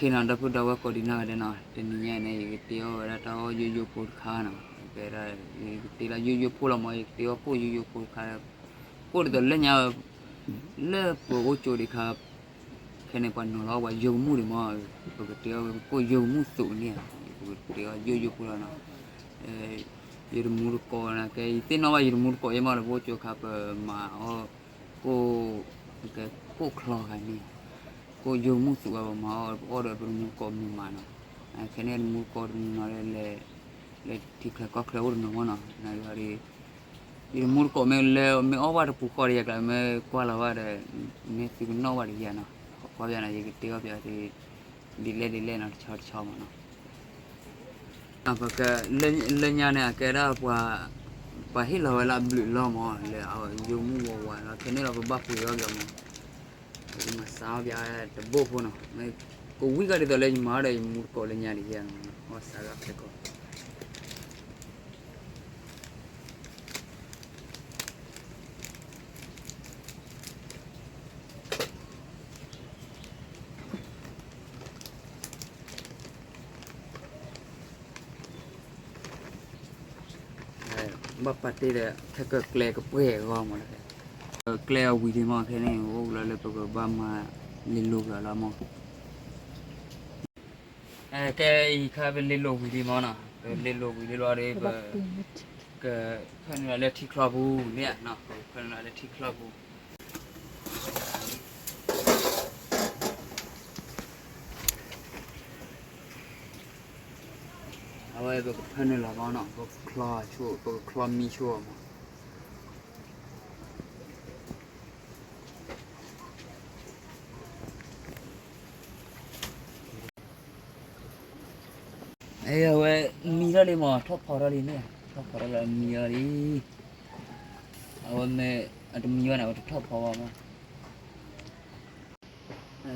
နီၤ ဒီပုၢ်ဒီဝဲၢ်ကိးဒံးနီၢ်ဂၤဒဲးနီၤ, တနံၤညါန့ၣ် ယကတ့အီၣ်ဝဲဒၣ်တၢ်အီၣ်ယိယိဖိတခါနီၤ, ကဲဒၣ် ယကတ့လၢယိယိဖိလီၤမး, ယကတ့အီၣ်ကိၣ်ယိယိဖိတခါ, ကိၣ်ဒ်သိးလၢညါ လၢပအိၣ်ကၠိဒံးခါ, ခဲန့ၣ်ပှၤနီၤလီၤပှၤယိကမူၣ်ဒံးမး, ပကတ့အီၣ်ကိၣ်ယိကမူၣ်သူးန့ၣ်, ပကတ့အီၣ်ယိယိဖိလီၤနီၤ, ယတမူတကိးနီၤ, ကဲယသ့ၣ်နီၣ်ဘၣ်ယတမူတကိးယဲမးလၢပအိၣ်ကၠိခါ ပမၤအီၣ် ကိၣ် ကဲ ကိၣ်ချီခါန့ၣ်, ကိၣ်ယိမူၣ်သူးဘၣ် ပမၤအီၣ် ပအီၣ်ဒီးပတမူတကိးမုာ်မးနီၤ, ခဲန့ၣ်တမူတကိးတနီၤနီၤ လဲၤထံချၢကီၢ်ချၢအိၣ်တနီၤမးနီၤ, နဒ် ယတမူတကိးမ့ၢ်လဲၤ မ့ၢ်အီၣ်ဘၣ်တပူၤဃီဒီးယၤကျါ မ့ၢ်ကွၢ်လီၤဘၣ်ဒီး မ့ၢ်သုကနီၣ်ဘၣ်တယၤနီၤ, ကွၢ်ပျးနီၤ ယကတ့အီၣ်ပျးသု ဒ်လဲၣ်ဒ်လဲၣ်နီၤ တဆီတဆီမးနီၤ လၢညါန့ၣ် အကဲဒၣ်ပှၤ ပှၤဟ့ၣ်လီၤဝဲလၢအဘျုးအလီၢ်မး လၢအယိမူၣ်ဝးဝးလီၤ, ခဲန့ၣ်လီၤပဘၣ်ပှ့ၤအီၣ်ပျးမး, မၤစးအီၣ်ပျးတဘိၣ်ဖိနီၤ, ကဝံၣ်ကၢ်ဒ်သိးလၢယမၤအီၣ်ဒီးယမူတကိးလၢညါဒ်ယဲနီၤ, အီၣ်စးဂၤဖဲကီး ဘၣ်ပာ်တ့ၢ်ဒီး ခဲကကျဲကပှဲၤအဂီၢ်မး, ကျဲအဝံၤဒံးမး ခဲန့ၣ် အိၣ်လီၤလၢပကဘၣ်မၤလ့လိာ်ကလီၤမး, ကဲအံၤခါပလ့လိာ်ဝံၤဒံးမးနီၤ, ပလ့လိာ်ဝံၤဒံးလီၤဒီး ပကဖၢနုာ်လီၤလၢထံချီပူၤန့ၣ်, ပကဖၢနုာ်လီၤလၢထံချီပူၤ အဝဲပကဖၢနုာ်လီၤမးနီၤ, ပကချီဆိ ပကချီမံဆိမး, အဝဲမံထီၣ်လံမး, ထီၣ်ဖီထီၣ်လံန့ၣ်, ထီၣ်ဖီထီၣ်လံမံထီၣ်လံ, အဝဲမ့ၢ်အတမံဘၣ်န့ၣ် အဝဲတထီၣ်ဖီဘၣ်မး,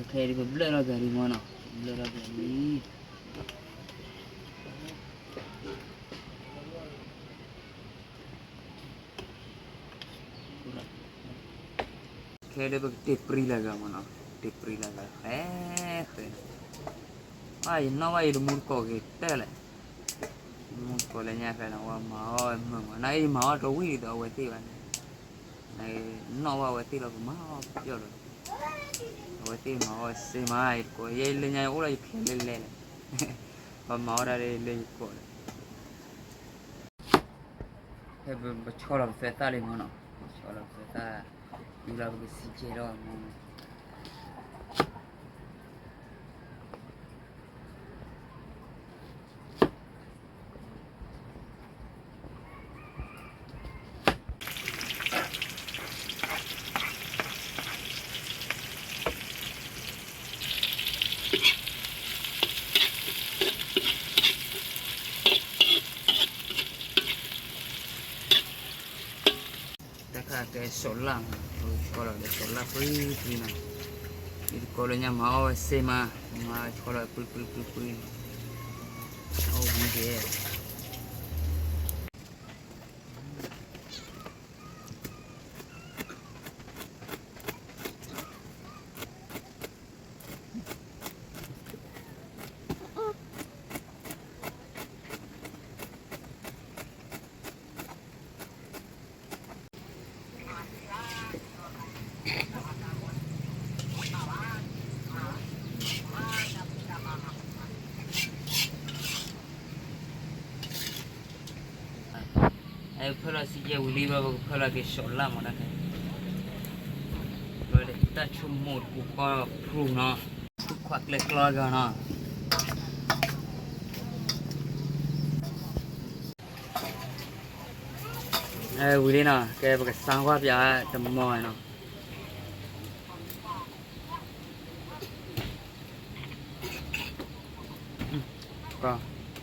ခဲအံၤပဘျၢၣ်ထီၣ်က့ၤလံမးနီၤ, ဘျၢၣ်ထီၣ်က့ၤလံ ခဲဒီးပကတ့ပြံလၢဂၤမးနီၤ, တ့ပြံလၢဂၤ ဟဲဃဲ, ယနီၣ်ဘၣ်ယတမူတကိးဂ့ၤတဲလဲၣ်, မူတကိးလၢညါဖဲန့ၣ် ဝဲမၤအီၣ်မုာ်မး, နအံၤယမၤအီၣ်တဝံၣ်ဒ်သိးအဝဲသ့ၣ်ဘၣ်န့ၣ်, နနီၣ်ဘၣ်အဝဲသ့ၣ်လီၤ ပမၤအီၣ်ပျီၢ်လီၤ, အဝဲသ့ၣ်မၤအီၣ်စ့မး ယတကိး ယဲလၢညါယအိၣ်လၢယချဲလဲၤလဲၤလဲၣ်, ပမၤအီၣ်ဒၣ်လၢယကိးလၢ ဖဲပဆီလီၤပသဲသၣ်လံမးနီၤ, ပဆီလီၤပသဲသၣ်, ယူၤလီၤပကစံးကဲထီၣ်မးနီၤ, တၢ်ခါကဲစီၤလၣ်မး, ပဆီလီၤဒီးစီၤလၣ်ပြံပြံနီၤ, ယတကိးလၢညါမၤအီၣ်ဝဲစ့မး, မၤဆီလီၤပြံပြံပြံပြံ, အိၣ်ဝံၤက့ၤ ဖၢလီၤစံယဲၢ်ဝံၤလံဘၣ် ပကဖၢလီၤက့ၤစီၤလၣ်မးတၢ်ခဲ, တၢ်ဆိကမိၣ်တပူၤဃီဖရူနီၤ, သူၣ်ခွါကျဲကျီဂၤနီၤ, ဝံၤလံနီၤ, ကဲပကစါကွၢ်ပၠးတမီၤနီၤ.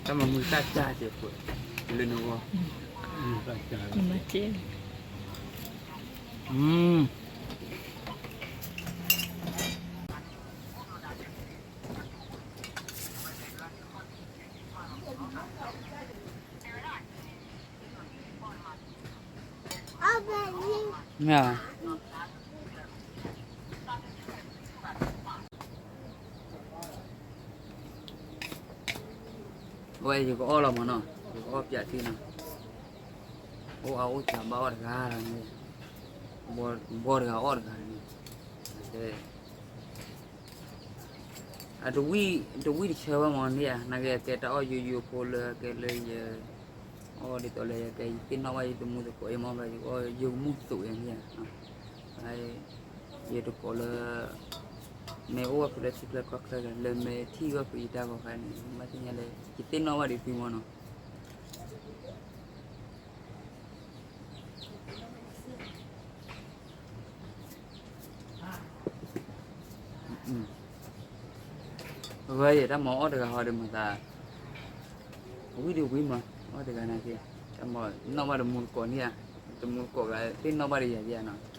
တၢ်မၤမုာ်တၢ်ကၢ်ကဲးဖိ, လၢနဂီၢ်, မၤကဲး, မ့ၢ်ဧါ. ဝဲယကအီၣ်လီၤမးနီၤ, ယကအီၣ်ပၠးထံနီၤ, အိၣ်အါအိၣ်စှၤဘၣ်အီၣ်တဂၤလီၤန့ၣ်, ဘီတဂၤအီၣ်တဂၤန့ၣ်, အတဝံၣ်တဆၢဝဲမးန့ၣ်ဧါ, နာ်က့အကဲတၢ်အီၣ်ယိယိဖိလၢအကဲလၢယ အီၣ်ဒ်သိးလၢယကဲ ယသ့ၣ်နီၣ်ဘၣ်ယတမူသကိးအံၤမ့ၢ်ဘၣ် ယကအိၣ်ယိကမူၣ်သိးယၤန့ၣ်ဧါ, ယတကိးလၢ မ့ၢ်အိၣ်ဝဲဖုလၢထံချၢကီၢ်ချၢဂၤ လၢမ့ၢ်ထံၣ်ဝဲဖုယတၢ်ဂီၤခါန့ၣ် မ့ၢ်သ့ၣ်ညါလၢ ယသ့ၣ်နီၣ်ဘၣ်ဒံးသုမ့ၢ်နီၤ. အဝဲယဲတၢ်မၤအီၣ်တဂၤဟီဒီးမၤသး ဝံၣ်ဒံးဝံၣ်မး အီၣ်တဂၤနာ်က့ တၢ်မၤနီၣ်ဘၣ်တမူတကိးန့ၣ်ဧါ, တမူတကိးဂၤသ့ၣ်နီၣ်ဘၣ်ဒီးယၤယဲနီၤ.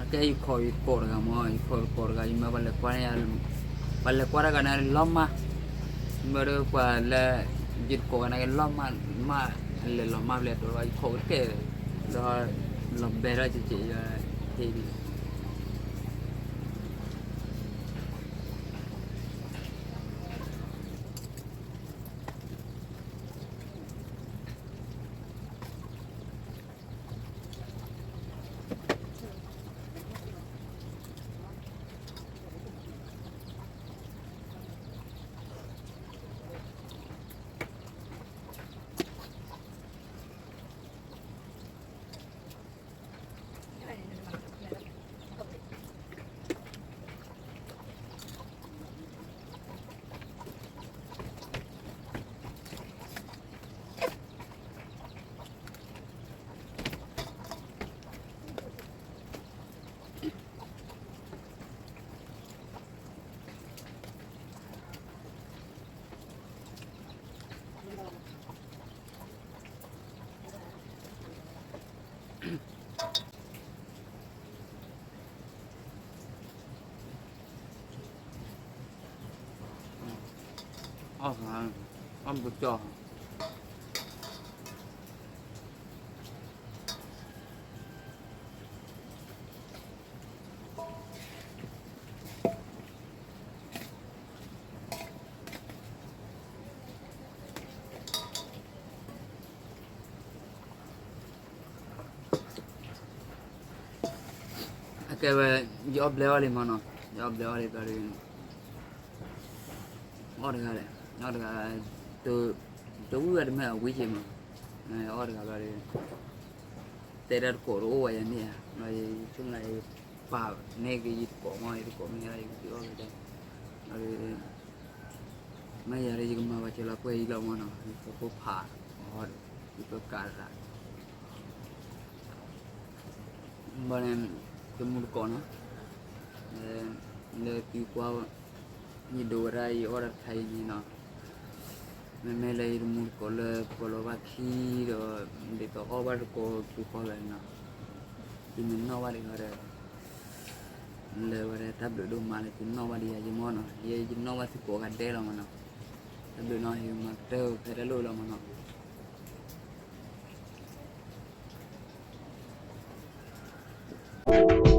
အကဲယခိးယကိးတဂၤမ့ၢ် ယခိးယကိးတဂၤ ယမၢပှၤလဲၤကွၢ်န့ၣ် ပှၤလဲၤကွၢ်တၢ်ဂၤန့ၣ်လီၤမၢ်, မၢဒီးပှၤလၢ ယတကိးဂၤန့ၣ်က့ၤလီၤမၢ် မၢ်လဲၤလီၤမၢ်ဘျဲၣ်တိၤ ယခိးကတဲာ် ဒီး လီၤဘဲထီၣ်ကက့ၤ ဟ့ၣ်ဒံး အီၣ်ပကၠီ အကဲဝဲ ယအီၣ်ဘျဲအီၣ်လံမးနီၤ, ယအီၣ်ဘျဲအီၣ်လံဘျီဒီး အီၣ်တဂၤလဲၣ်, အီၣ်တဂၤ တဝံၣ်ဝဲတမ့ၢ်အဝံၣ်က့ၤမး, အီၣ်တဂၤဘျီဒီး တဲဒၣ်တကိးတအိၣ်ဝဲယၤန့ၣ်ဧါ, ဘျီယဆိကမိၣ် ပာ်န့ၢ်က့ၤယတကိးမး ယတကိးမ့ၢ်ယၤ ယကဒုးအီၣ်က့ၤတဲ, ဘျီဒီး မ့ၢ်ယၤဒီး ယကမၤဘၣ်ကၠီလီၤပှဲၤအံၤလီၤမးနီၤ, ယဖိဖိဖးအီၤဒီး ယပကးတသး ဘၣ်န့ၣ် တမူတကိးနီၤ, လၢသုကွၢ် ယဒိဝဲဒၣ်ယအီၣ်တၢ်တခါအံၤန့ၣ်နီၤ, မ့မ့ၢ်လၢယတမူတကိးလၢပှၤလီၤဘၣ်ခံဒီး ဒ်သိးအီၣ်ဘၣ်တကိးပူၤဃီလၢာ်နီၤ, သုမ့ၢ်နီၣ်ဘၣ်ဒံးဃီဒီး လၢဝဲဒၣ်တၢ်ဘျုးဒိၣ်မးလၢသုနီၣ်ဘၣ်ဒံးယၤယမီၢ်နီၤ, ယဲယနီၣ်ဘၣ်သုကိးဂၤဒဲးလီၤမးနီၤ, တၢ်ဘျုးနီၤ ယမၤကတၢၢ်ဖဲတၢ်လိၣ်လီၤမးနီၤ.